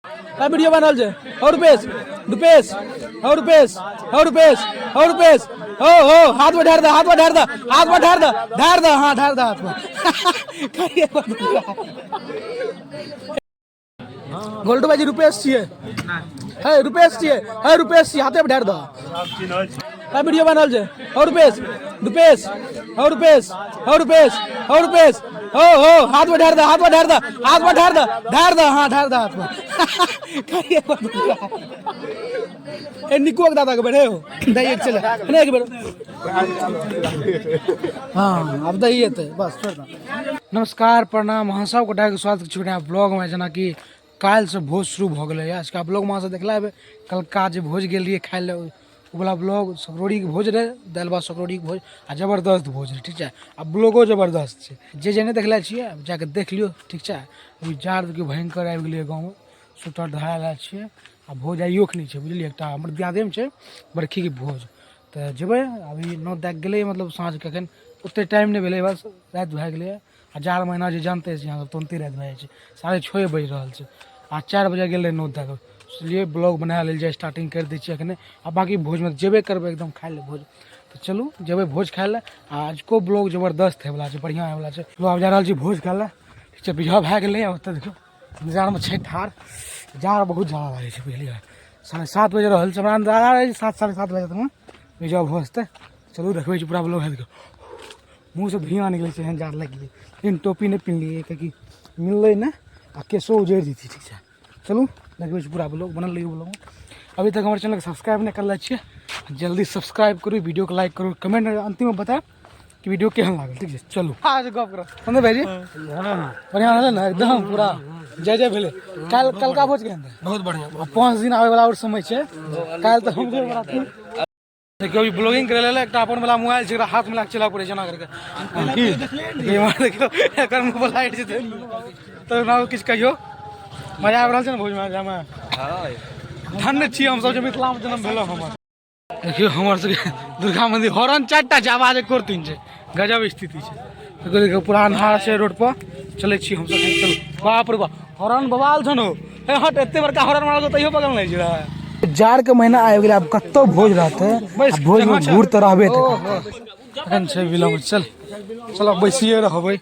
आ वीडियो बनल छै। हो रुपेश, रुपेश, हो रुपेश, हो रुपेश, हो रुपेश, हो हो हाथ में ढार दे, हाथ में ढार दे, हाथ में ढार दे, ढार दे, हाँ ढार दे हाथ में। खाइए। गोल्डू भाई जी, रुपेश छियै है, रुपेश छियै है, रुपेश छियै, हाथे पर ढार दे। आ वीडियो बनल छै। हो रुपेश, रुपेश, हो रुपेश, हो रुपेश, हो रुपेश, हो हो हाथ में ढार दे, हाथ में ढार दे, हाथ में ढार दे, ढार दे, हाँ ढार दे हाथ में। खाइए। ए निको के दादा के बैठे हो, दही एक चले नहीं एक बेर। हाँ, अब दही एतै, बस छोड़ दे। नमस्कार, प्रणाम, अहाँ सब गोटाके स्वागत छी नया ब्लॉगमे। जेनाकि काल्हिसँ भोज शुरू भऽ गेलै। आजका ब्लॉगमे अहाँ सब देखला हेबै कलका जे भोज गेल रहियै खाइ लए, ओ वला ब्लॉग। सकरौड़ीके भोज रहै, दालि भात सकरौड़ीके भोज, आ जबरदस्त भोज रहै, ठीक छै? आ ब्लॉगो जबरदस्त छै। जे जे नहि देखले छियै, जाके देख लियौ, ठीक छै? अभी जाड़ देखियौ भयङ्कर आबि गेलै गाँवमे, स्वेटर धरा लेल छियै। आ भोज आइयो खनी छै, बुझलियै? एकटा हमर दियादेमे छै बरखीके भोज, तऽ जेबै। अभी नौ दए गेलै, मतलब साँझके एखन ओतेक टाइम नहि भेलै, बस राति भए गेलैए। आ जाड़ महीना जे जानते छी अहाँ, तुरन्ते राति भए जाइ छै। 6:30 बाजि रहल छै आ 4 बजे गेल रहै नौ दए कऽ। इसलिए ब्लॉग बना लेल जाय, स्टार्टिंग करि दै छियै एखने। आ बाँकी भोजमे तऽ जेबे करबै एकदम खाइ लए भोज, तऽ चलू जेबै भोज खाइ लए। आ आजुको ब्लॉग जबरदस्त होइवला छै, बढ़िआँ होइवला छै। चलू, आब जा रहल छी भोज खाइ लए, ठीक छै? बियाह भए गेलै। ओतऽ देखियौ इंतजारमे छै ठाढ़। जाड़ बहुत जादा लागै छै, बुझलियै? 7:30 बजे रहल छै, हमरा अंदाजा रहै छै 7, 7:30 बजे तकमे बियाह भऽ जेतै। चलू देखबै छी पूरा ब्लॉग। देखियौ, मुँहसँ धुइयाँ निकलै छै, एहन जाड़ लागि गेलै। लेकिन टोपी नहि पिन्हलियै, किएकि मिललै नहि आ केशो उजड़ि जेतै, ठीक छै? चलू देखबै छी पूरा ब्लॉग, बनल रहियौ ब्लॉगमे। अभी तक हमर चैनलके सब्सक्राइब नहि करले छियै, जल्दी सब्सक्राइब करू, वीडियोके लाइक करू, कमेंट अन्तिममे बतायब कि वीडियो केहन लागल, ठीक छै? चलू, आज गप करो। संदीप भाईजी, बढ़िआँ रहलै ने? एकदम पूरा जय जय भेलै। काल्हि कलका भोज केहन रहै? बहुत बढ़िया। आ 5 दिन आबै वाला आओर समय छै, काल्हि तऽ हम जेबै। देखियौ, अभी ब्लॉगिंग करे लेल एकटा अपन वाला मोबाइल छै, एकरा हाथ में लए चला पड़ै छै एना करके की। इम्हर देखियौ, एकर मुँह पर लाइट छै। तऽ ना किछु कहियौ, मजा आबि रहल छै ने भोजमे जामे? धन्य छी हमसब जे मिथिलामे जन्म भेलहुँ हमर। देखियौ, हमर सबके दुर्गा मंदिर, हॉर्न चारि टा छै, आवाज एको तीन छै, गजब स्थिति छै। देखियौ, देखियौ, पूरा अन्हार छै, रोड पर चलै छी हमसब। चलू। बाप रे बाप, हॉर्न बवाल छन हो। हे हट, एते बड़का हॉर्न मारल तैयो बगल नहि छै। जाड़ के महीना आबि गेलै, आब कतौ भोज रहतै आ भोज में घूर तऽ रहबे करतै। एखन छै विलम्ब, चल चल, बैसिए रहबै।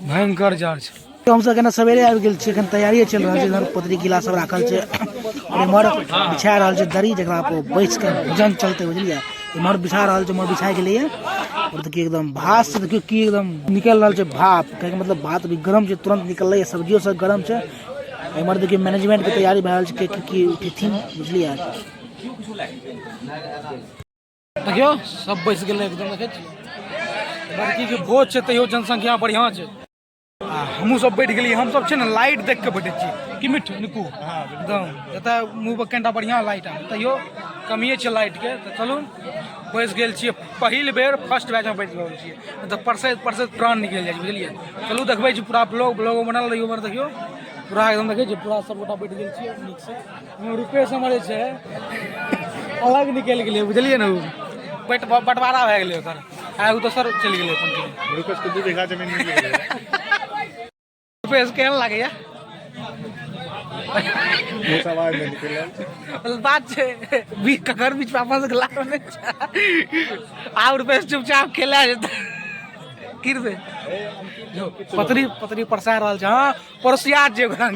भयंकर जाड़ छै। हमसब एखन सवेरे आबि गेल छी, एखन तैयारिए चलि रहल छै। इधर पतरी गिलास सब राखल छै और इम्हर बिछा रहल छै दरी, जकरा पर बैस के भोजन चलतै, बुझलियै? इम्हर बिछा रहल छै, उम्हर बिछा गेलैए। और देखियौ, एकदम भात से देखियौ की एकदम निकलि रहल छै भाप, कहैके मतलब भात भी गरम छै, तुरंत निकललै, सब्जियो सब गरम छै। इम्हर देखियौ, मैनेजमेंट के तैयारी भए रहल छै, के की की उठेथिन, बुझलियै? देखियौ, सब बैस गेलै एकदम। देखै छियै, लड़की के भोज छै तैयो जनसंख्या बढ़िआँ छै। आ हमहूँ सब बैठ गेलियै। हमसब छै ने लाइट देख के बैठै छियै कि मिठ निकू, एकदम जतऽ मुँह पर कनिटा बढ़िआँ लाइट आबै, तैयो कमिए छै लाइटके। तऽ चलू, बैस गेल छियै। पहिल बेर फर्स्ट बैचमे बैठ रहल छियै, तऽ परसैत परसैत प्राण निकलि जाइ छै, बुझलियै? चलू देखबै छी पूरा ब्लॉग, ब्लॉग बनल रहियौ। उम्हर देखियौ, पूरा एकदम देखै छियै, पूरा सब गोटा बैठ गेल छियै नीकसँ। रुपेश हमर जे छै अलग निकलि गेलै, बुझलियै ने? ओ बँटवारा भए गेलै ओकर, आ ओ दोसर चलि गेलै अपन। रुपेश के 2 बीघा जमीन मिल गेलै। रुपेश, केहन लागैया? मुँह आवाज नहि निकलि रहल छै। बात छै बी ककर बीच पापा से लागल नहि छै। आब रुपेश चुपचाप खेला जेतै। की रुपेश, पतरी पतरी परसा रहल छै? हँ, पड़ोसिया छै ओकरा।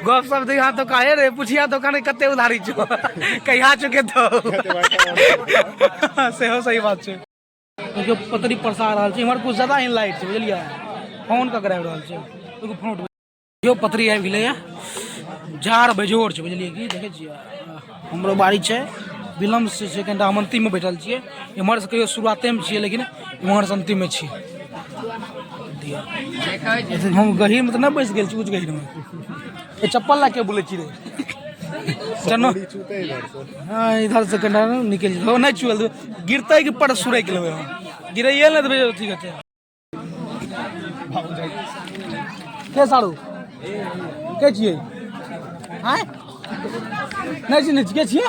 गप सब दिहा तो काहे रे पुछिया, दोकान के कते उधारी छौ, कहिया चुके तो सेहो सही बात छै। देखियौ, पतरी परसा रहल छै। इम्हर कुछ ज्यादा ही लाइट छै, बुझलियै? फोन ककरा आबि रहल छै? एगो फोन। देखियौ, पतरी आबि गेलैया। जाड़ बेजोड़ छै, बुझलियै? की देखै छियै, हमरो बाड़ी छै। विलम्ब से छै कनिटा, हम अंतिममे बैठल छियै। इम्हर से कहियो शुरुआतेमे छियै, लेकिन इम्हर से अंतिममे छियै। दिया हम गहीरमे तऽ नहि बैस गेल छी, ऊँच गहीरमे। ए चप्पल ला के बोलै छी रे चनो। हाँ, इधर से कनिटा निकलि जेतै। नहि चुअल गिरतै कि पर सुरकि लेबै हम, गिरैये नहि देबै। अथी हेतै के सारू के छियै? आँय, नहि चिन्है छी? के छियै?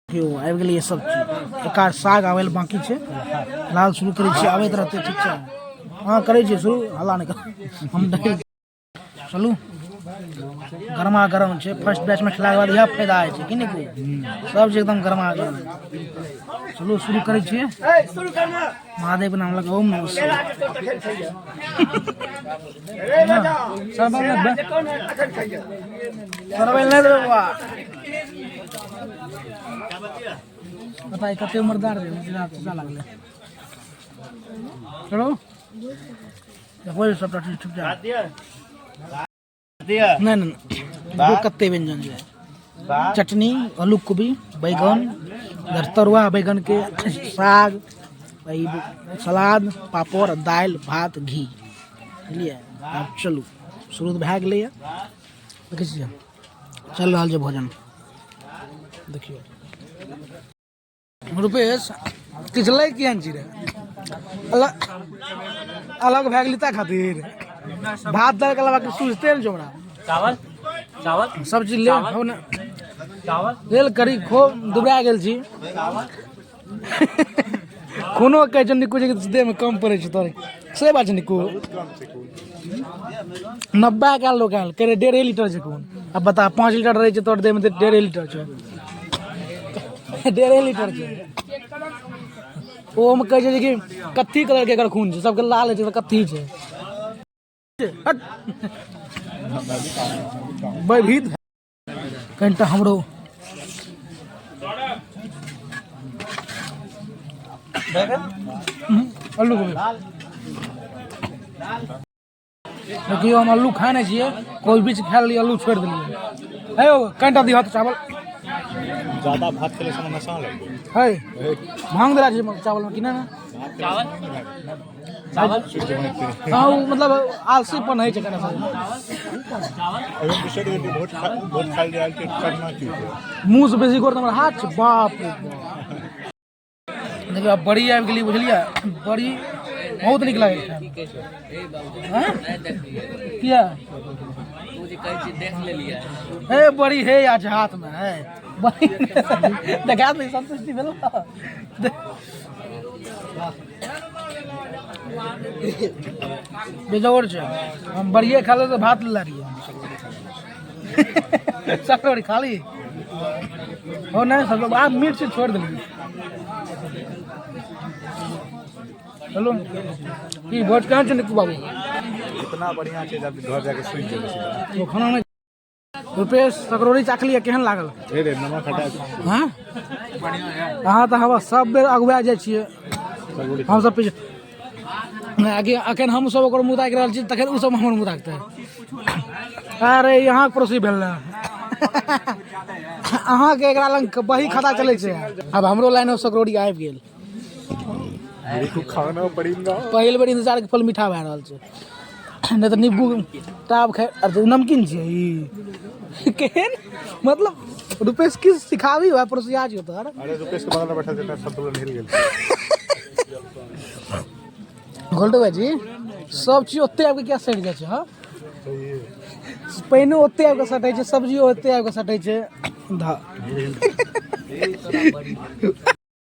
देखियौ, आबि गेलैए सब चीज। एकार साग आबै लए बाँकी छै। फिलहाल शुरू करै छियै, आबैत रहतै, ठीक छै? हँ, करै छियै शुरू, हल्ला नहि कर। हम चलू। गरमा गरम छै। फर्स्ट बैच में खेलाके बाद इएह फायदा होइ छै कि नहि? सब चीज एकदम गरमा गरम। चलू शुरू करै छियै, महादेव के नाम लग, ओम नमः शिवाय। सरबल नहि देबै बौआ। पता कते उम्रदार रहै, लागलै। चलो देखो, सबटा चीज ठीक। नहि नहि, कते व्यंजन छै। चटनी, आलू कोबी, बैगन, तरुआ, बैगन के साग, सलाद, पापड़, दालि, भात, घी, बुझलियै? आब चलू, शुरू तऽ भए गेलैए। देखै छियै, चलि रहल छै भोजन। देखियौ रुपेश, किछु लै किया छी रे? अलग अलग भए गेली ता खातिर भात दालि के अलावा किछु सुझते नहि छै ओकरा। चावल, चावल। सब चीज ले हो ने। चावल। लेल करी, खूब दुबरा गेल छी। कोनो कहै छै निकू जे देहमे कम पड़ै छै तोरे, से बात छै निकू। 90 के लोक आयल कह रहे 1.5 लीटर छै खून। अब बता, 5 लीटर रहै छै तोर देहमे तऽ 1.5 लीटर छै, 1.5 लीटर छै। ओहोमे कहै छै जे कि कत्थी कलरके एकर खून छै, सबके लाल होइ छै तऽ कत्थी छै। हट, भयभीत कनिटा हमरो। आलू गोभी देखियौ, हम आलू खाय नहि छियै, कोइ बीच खाय लेलियै, आलू छोड़ि देलियै। हे यौ, कनिटा दिहऽ तऽ चावल। ज्यादा भात खेले से नशा लग गेल। है भांग देला छै चावलमे कि नहि ने? चावल, चावल। हँ, ओ मतलब आलसीपन होइ छै कनि। अभी बिसरि गेलियै, बहुत खा, बहुत खायल जाइ छै, करना की छै? मुँह से बेसी गोर तऽ हमर हाथ छै। बाप रे बाप, देखियौ, आब बड़ी आबि गेली, बुझलियै? बड़ी बहुत नीक लागै छै खायमे। हँ? किया हे बड़ी हे आज हाथमे है बड़ी, देखा दे, संतुष्टि भेल। बेजोड़ छै। हम बड़िए खा ले तऽ भात ले रहियै सकरौड़ी खाली हो नहि सब। आब मिर्च छोड़ि देलियै। चलू, की भोज केहन छै निकू बाबू? इतना बढ़िया छै, जब घर जाके सुति जेबै सीधा। ओ खाना नहि। रुपेश, सकरौड़ी चाखलियै, केहन लागल? हे रे, नमक हटा। हँ, अहाँ तऽ हवा सब बेर अगुआ जाइ छियै। सकरौड़ी। हमसब पीछे नहि। आगे अखन हमसब ओकर मुँह ताकि रहल छी, तखन ओ सब हमर मुँह ताकतै। अरे, यहाँ पड़ोसी भेल ने अहाँके, एकरा लग बही खाता चलै छै। आब हमरो लाइन मे सकरौड़ी आबि गेल। मेरे को खाना पड़ेगा। पहिल बेर इंतजार के फल मीठा भए रहल छै, नहि तऽ नींबू टाब खाइ। अरे, नमकीन छै ई। केहन मतलब रुपेश की सिखाबी हुआ पड़ोसिया छियौ तोहर। अरे, रुपेश के बगल में बैठल छै, संतुलन हिल गेल। गोल्डू भाईजी, सब चीज ओते आबि के किया सटि जाइ छै? हँ, पानिओ ओते आबि कऽ सटै छै, सब्जियो ओते आबि कऽ सटै छै। ध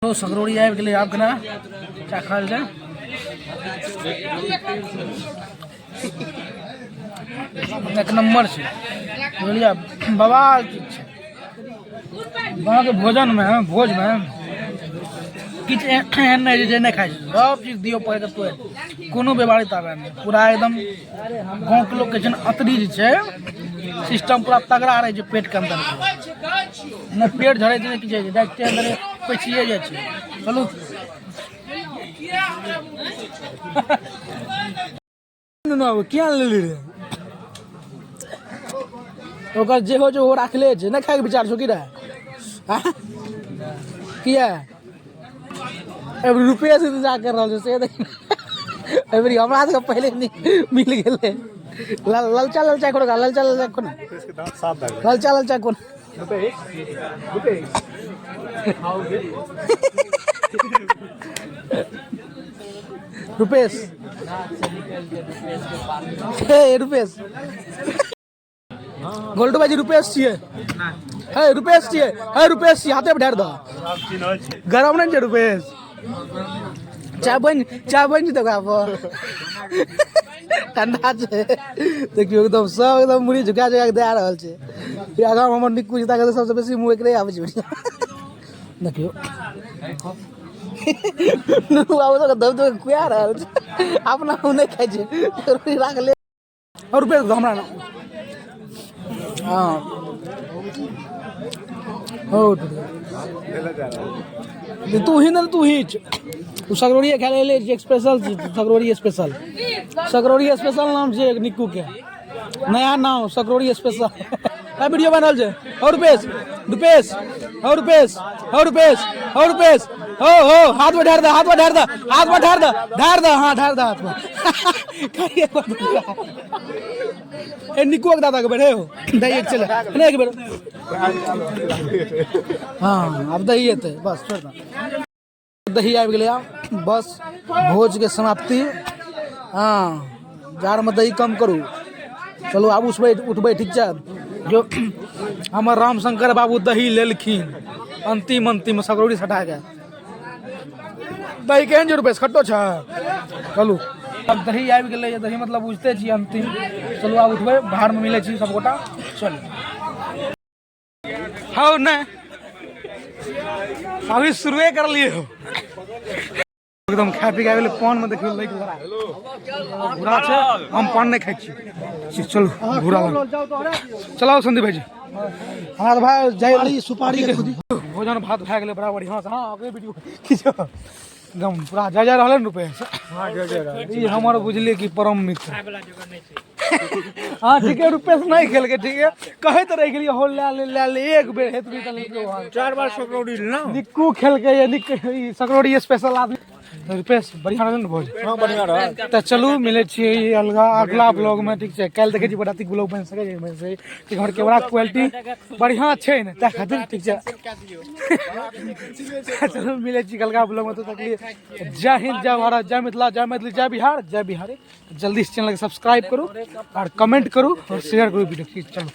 सकरौड़ी आबि गेलै, आब केना चाखल जाय। एक नम्बर छै, बुझलियै? बवाल चीज छै। गाँवके भोजनमे, भोजमे किछु एहन नहि छै जे नहि खाइ छै। सब चीज दियौ पकड़ि कऽ तोड़ि, कोनो बीमारी ताबे नहि। पूरा एकदम गाँवके लोकके छै ने, अतरी जे छै सिस्टम पूरा तगड़ा रहै छै पेटके अन्दर। नहि पेट झड़ै छै, नहि किछु होइ छै, डायरेक्टे अन्दरे पचिए जाइ छै। चलू नुनू, किया लेली रे? ओकर जे हो छै ओ राखले छै, नहि खायके विचार छौ की रे? आँय? किया अबरी रुपये से इंतजार कर रहल छै से देख। अबरी हमरा सबके पहिले नहि मिल गेलै। ललचा ललचा कोनो, ललचा ललचा कोनो। रुपेश के दांत साफ भए गेल। ललचा ललचा कोनो। रुपेश, रुपेश। रुपेश, हे रुपेश, गोल्टू भाईजी, रुपेश छियै, हे रुपेश छियै, हे रुपेश छियै। हाथे पर ढारि दह, गरम नहि छै रुपेश। चाय बनि, चाय बनि जेतै ओकरा पर। ठंडा छै। देखियौ एकदम सब एकदम मुड़ी झुका झुका के दए रहल छै। फिर आगाँ हमर निक्कू छै, ताकि सबसँ बेसी मुँह एकरे आबै छै। देखियौ नुनू बाबू सबके दब दब के खुआ रहल छै, अपना ओ नहि खाइ छै, रोटी राखले। और रुपया दो हमरा। हाँ हो, तू ही ना, तू ही तू सकरौड़िए खाय ले स्पेशल। सकरौड़ी स्पेशल, सकरौड़ी स्पेशल नाम छै निक्कू के नया नाम, सकरौड़ी स्पेशल। वीडियो बनल छै। हो रुपेश, रुपेश, हो रुपेश, हो रुपेश, हो रुपेश, हो हो, हाथ में ढार दे, हाथ में ढार दे, हाथ में ढार दे, ढार दे, हाँ ढार दे हाथ में। खाइए। ए निक्कू के दादा के बैठे हो, दही एक चले नहीं एक बेर। हाँ, आब दही एतै, बस छोड़ दे। दही आबि गेलै, आब बस भोजके समाप्ति। हाँ, जाड़मे दही कम करू। चलू आब उठबै उठबै, ठीक छै। जो हमर रामशंकर बाबू दही लेलखिन अंतिम अंतिम सकरौड़ी सटा के। दही केहन छै रुपेश? खट्टो छै। चलू आब दही आबि गेलै। दही मतलब बुझते छी अंतिम। चलू आब उठबै, बाहरमे मिलै छी सबगोटा। चलू। हौ नहि, अभी शुरुए करलियै हो। एकदम खा पी के आबि गेलै। पान में देखियौ लैक घोड़ा, घोड़ा छै। हम पान नहि खाइ छी। चलू घोड़ा लग चलाओ संदीप भाईजी। हमरा तऽ भाइ जाय सुपारी भोजन भात भए गेलै बड़ा बढ़िआँ से। हाँ, ओकरे वीडियो खींचो एकदम पूरा। जय जय रहलै ने रुपेश? ई हमर बुझलियै कि परम मित्र। हाँ ठीक है, रुपेश नहीं खेलके ठीक है, कहैत रहि गेलियै हो, लए ले लए ले, एक बेर हेतबी तऽ लेलकै वहाँ। चार बार सकरौड़ी ना। निक्कू खेलकै ये, निक ई सकरौड़ी स्पेशल आदमी रुपेश। बढ़िआँ रहलै ने भोज? हाँ, बढ़िया रहा। तऽ चलू मिलै छियै ई अलगा अगला ब्लॉग में, ठीक छै। काल्हि देखै छी बरातीक ब्लॉग बनि सकै छै, बनि सकै छै। हमर कैमरा क्वालिटी बढ़िआँ छै ने, ताहि खातिर ठीक छै। चलू मिलै छी कलका ब्लॉग में, तो तक लिए जय हिंद, जय भारत, जय मिथिला, जय मैथिली, जय बिहार, जय बिहारी। जल्दी से चैनल के सब्सक्राइब करू और कमेंट करू और शेयर करू वीडियो। चलू।